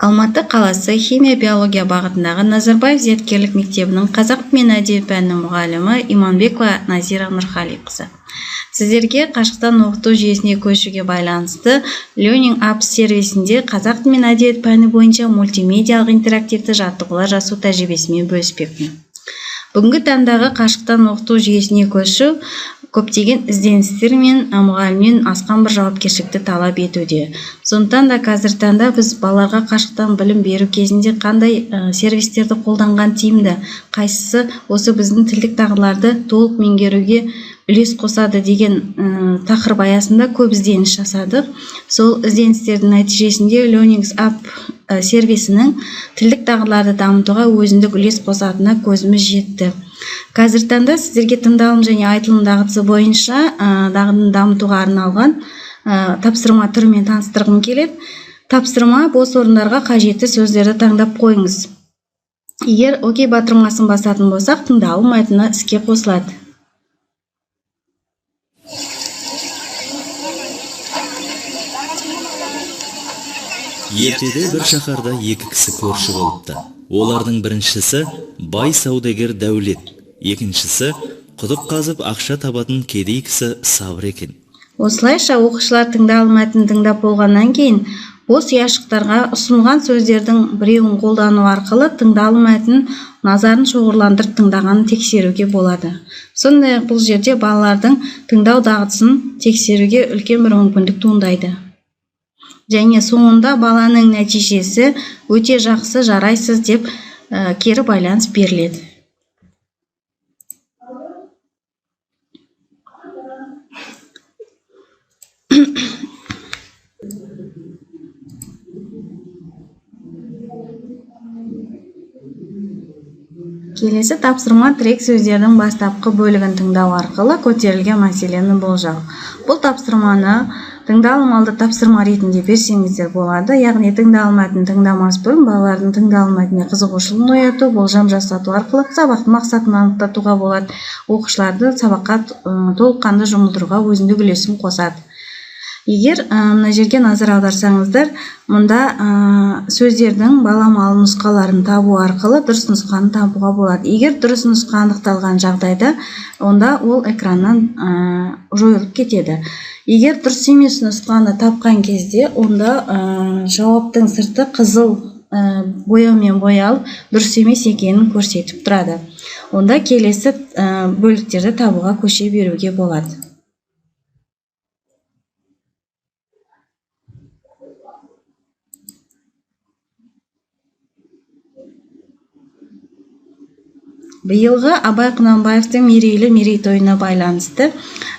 Алматы қаласы химия-биология бағытындағы Назарбаев зияткерлік мектебінің қазақ тілі мен әдебиет пәнінің мұғалімі Иманбекова Назира Нұрхалиқызы. Сіздерге қашықтан оқыту жүйесіне көшуге байланысты Learning Apps сервисінде қазақ тілі мен әдебиет пәні бойынша мультимедиялық интерактивті жаттығулар жасау тәжірибесімен бөліспекпін. Бүгінгі таңдағы қашықтан оқыту жүйесіне көшу көптеген ізденістер мен мұғалімнен асқан бір жауапкершілікті талап етуде. Сондықтан да қазіргі таңда біз балаларға қашықтан білім беру кезінде қандай сервистерді қолданған тиімді, қайсысы осы біздің тілдік дағдыларды толық меңгеруге үлес қосады деген тақырып аясында көп ізденіс жасадық. Сол ізденістердің нәтижесінде Learning App сервисінің тілдік дағдыларды дамытуға өзіндік үлес қосатынына көзіміз жетті. Қазіргі таңда сіздерге тыңдалым және айтылым дағдысы бойынша дағдыны дамытуға арналған тапсырма түрімен таныстырғым келеді. Тапсырма: бос орындарға қажетті сөздерді таңдап қойыңыз. Егер ОК батырмасын басатын болсақ, тыңдалым мәтіні іске қосылады. Ертеде бір шаһарда екі кісі көрші болыпты. Олардың біріншісі бай саудагер Дәулет, екіншісі құдық қазып ақша табатын кедей кісі Сабыр екен. Осылайша оқушылар тыңдалым мәтінін тыңдап болғаннан кейін бос ұяшықтарға ұсынылған сөздердің біреуін қолдану арқылы тыңдалым мәтінін назарын шоғырландырып тыңдағанын тексеруге болады. Сондай-ақ бұл жерде балалардың тыңдау дағдысын тексеруге үлкен бір мүмкіндік туындайды. Және соңында баланың нәтижесі өте жақсы, жарайсыз деп кері байланыс беріледі. Келесі тапсырма: тірек сөздердің бастапқы бөлігін тыңдау арқылы көтерілген мәселені болжау. Бұл тапсырманы тыңдалым алды тапсырма ретінде берсеңіздер болады. Яғни тыңдалым мәтінін тыңдамас бұрын балалардың тыңдалым мәтініне қызығушылығын ояту, болжам жасату арқылы сабақтың мақсатын анықтатуға болады. Оқушыларды сабаққа толыққанды жұмылдыруға өзіндік үлесін қосады. Егер мына жерге назар аударсаңыздар, мұнда сөздердің баламалы нұсқаларын табу арқылы дұрыс нұсқаны табуға болады. Егер дұрыс нұсқа анықталған жағдайда, онда ол экраннан жойылып кетеді. Егер дұрыс емес нұсқаны тапқан кезде, онда жауаптың сырты қызыл бояумен боялып, дұрыс емес екенін көрсетіп тұрады. Онда келесі бөліктерді табуға көше беруге болады. Биылғы Абай Құнанбаевтың мерейлі мерейтойына байланысты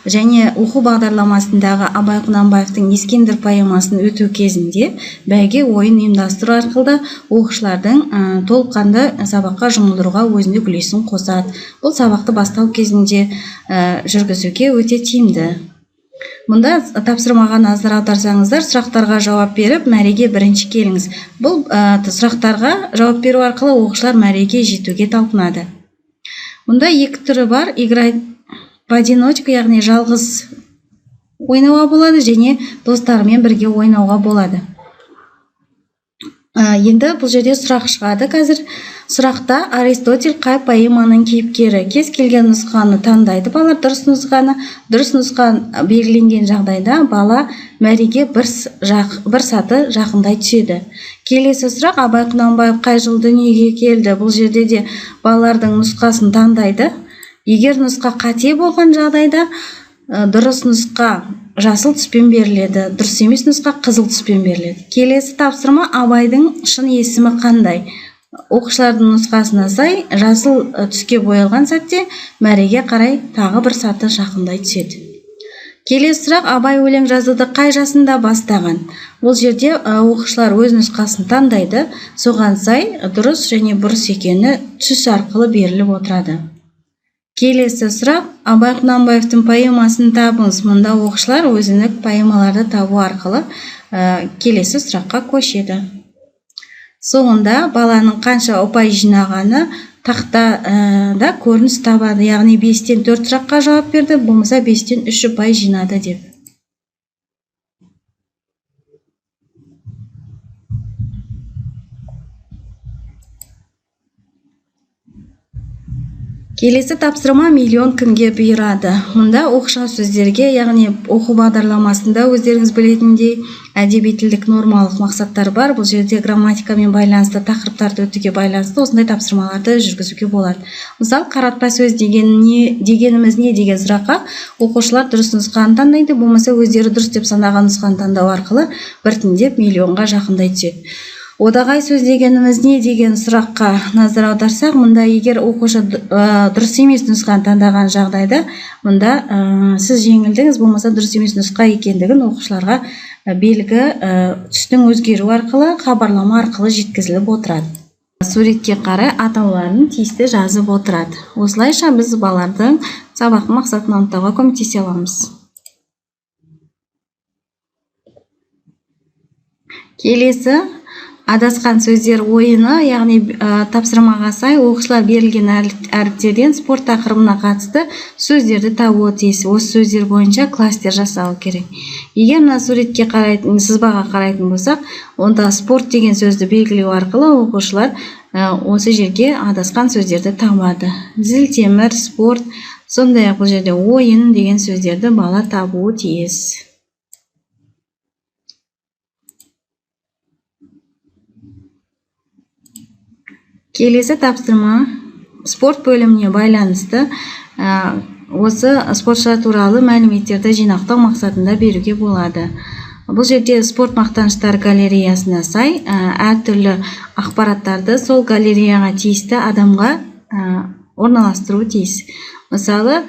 және оқу бағдарламасындағы Абай Құнанбаевтың Ескендір поэмасын өту кезінде бәйге ойын ұйымдастыру арқылы оқушылардың толыққанды сабаққа жұмылдыруға өзіндік үлесін қосады. Бұл сабақты бастау кезінде жүргізуге өте тиімді. Мұнда тапсырмаға назар аударсаңыздар, сұрақтарға жауап беріп, мәреге бірінші келіңіз. Бұл сұрақтарға жауап беру арқылы оқушылар мәреге жетуге талпынады. Мұнда екі түрі бар: играть в одиночку, яғни жалғыз ойнауға болады, және достарымен бірге ойнауға болады. Енді бұл жерде сұрақ шығады қазір. Сұрақта Аристотель қай поэманың кейіпкері? Кез келген нұсқаны таңдайды балалар, дұрыс нұсқаны. Дұрыс нұсқа белгіленген жағдайда бала мәреге бір саты жақындай түседі. Келесі сұрақ: Абай Құнанбаев қай жыл дүниеге келді? Бұл жерде де балалардың нұсқасын таңдайды. Егер нұсқа қате болған жағдайда, дұрыс нұсқа жасыл түспен беріледі, дұрыс емес нұсқа қызыл түспен беріледі. Келесі тапсырма: Абайдың шын есімі қандай? Оқушылардың нұсқасына сай жасыл түске боялған сәтте мәреге қарай тағы бір саты жақындай түседі. Келесі сұрақ: Абай өлең жазуды қай жасында бастаған? Бұл жерде оқушылар өз нұсқасын таңдайды, соған сай дұрыс және бұрыс екені түс арқылы беріліп отырады. Келесі сұрақ: Абай Құнанбаевтың поэмасын табыңыз. Мұнда оқушылар өзіндік поэмаларды табу арқылы келесі сұраққа көшеді. Соңында баланың қанша ұпай жинағаны тақтада көрініс табады. Яғни 5-тен 4 сұраққа жауап берді, болмаса 5-тен 3 ұпай жинады деп. Келесі тапсырма миллион кімге бұйырады. Мұнда оқшау сөздерге, яғни оқу бағдарламасында өздеріңіз білетіндей әдеби тілдік нормалық мақсаттар бар. Бұл жерде грамматикамен байланысты тақырыптарды өтуге байланысты осындай тапсырмаларды жүргізуге болады. Мысалы, қаратпа сөз деген не, дегеніміз не деген сұраққа оқушылар дұрыс нұсқаны таңдайды, болмаса өздері дұрыс деп санаған нұсқаны таңдау арқылы біртіндеп миллионға жақындай түседі. Одағай сөз дегеніміз не деген сұраққа назар аударсақ, мұнда егер оқушы дұрыс емес нұсқаны таңдаған жағдайда, мұнда сіз жеңілдіңіз, болмаса дұрыс емес нұсқа екендігін оқушыларға белгі түстің өзгеруі арқылы, хабарлама арқылы жеткізіліп отырады. Суретке қарай атауларын тиісті жазып отырады. Осылайша біз балалардың сабақтың мақсатын анықтауға көмектесе аламыз. Келесі адасқан сөздер ойыны, яғни тапсырмаға сай оқушылар берілген әріптерден спорт тақырыбына қатысты сөздерді табуы тиіс. Осы сөздер бойынша кластер жасауы керек. Егер мына суретке қарайтын, сызбаға қарайтын болсақ, онда спорт деген сөзді белгілеу арқылы оқушылар осы жерге адасқан сөздерді табады. Зілтемір, спорт, сондай-ақ бұл жерде ойын деген сөздерді бала табуы тиіс. Келесі тапсырма спорт бөліміне байланысты осы спортшылар туралы мәліметтерді жинақтау мақсатында беруге болады. Бұл жерде спорт мақтаныштар галереясына сай әртүрлі ақпараттарды сол галереяға тиісті адамға орналастыру тиіс. Мысалы,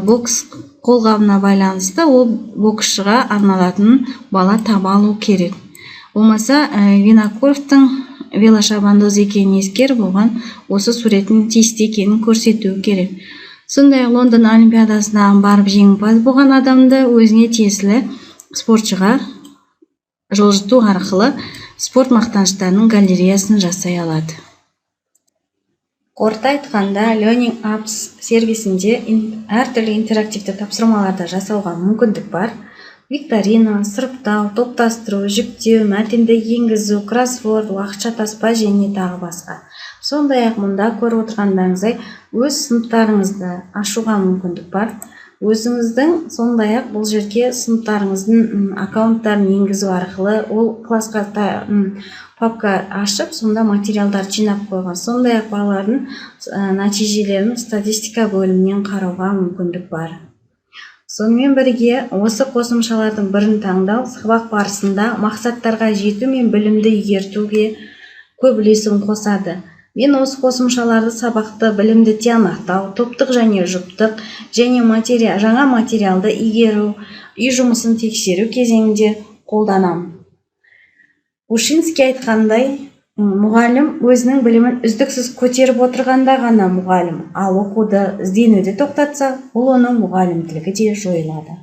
бокс қолғабына байланысты ол боксшыға арналатын бала таба алу керек. Болмаса, Винокуровтың велошабандоз екенін ескеріп, оған осы суреттің тиісті екенін көрсету керек. Сондай-ақ Лондон Олимпиадасына барып жеңімпаз болған адамды өзіне тиесілі спортшыға жылжыту арқылы спорт мақтаныштарының галереясын жасай алады. Қорыта айтқанда, Learning Apps сервисінде әртүрлі интерактивті тапсырмаларды жасауға мүмкіндік бар. Викторина, сұрыптау, топтастыру, жүктеу, мәтінді енгізу, кроссворд, уақытша таспа және тағы басқа. Сондай-ақ мұнда көріп отырғандарыңыздай өз сыныптарыңызды ашуға мүмкіндік бар. Өзіңіздің сондай-ақ бұл жерге сыныптарыңыздың аккаунттарын енгізу арқылы ол классқа папка ашып, сонда материалдарды жинап қойған. Сондай-ақ балалардың нәтижелерін статистика бөлімінен қарауға мүмкіндік бар. Сонымен бірге осы қосымшалардың бірін таңдау сабақ барысында мақсаттарға жету мен білімді игертуге көп үлесін қосады. Мен осы қосымшаларды сабақты білімді тиянақтау, топтық және жұптық және жаңа материалды игеру, үй жұмысын тексеру кезеңінде қолданамын. Ушинский айтқандай, мұғалім өзінің білімін үздіксіз көтеріп отырғанда ғана мұғалім, ал оқуды, ізденуді тоқтатса, ол оның мұғалімділігі де жойылады.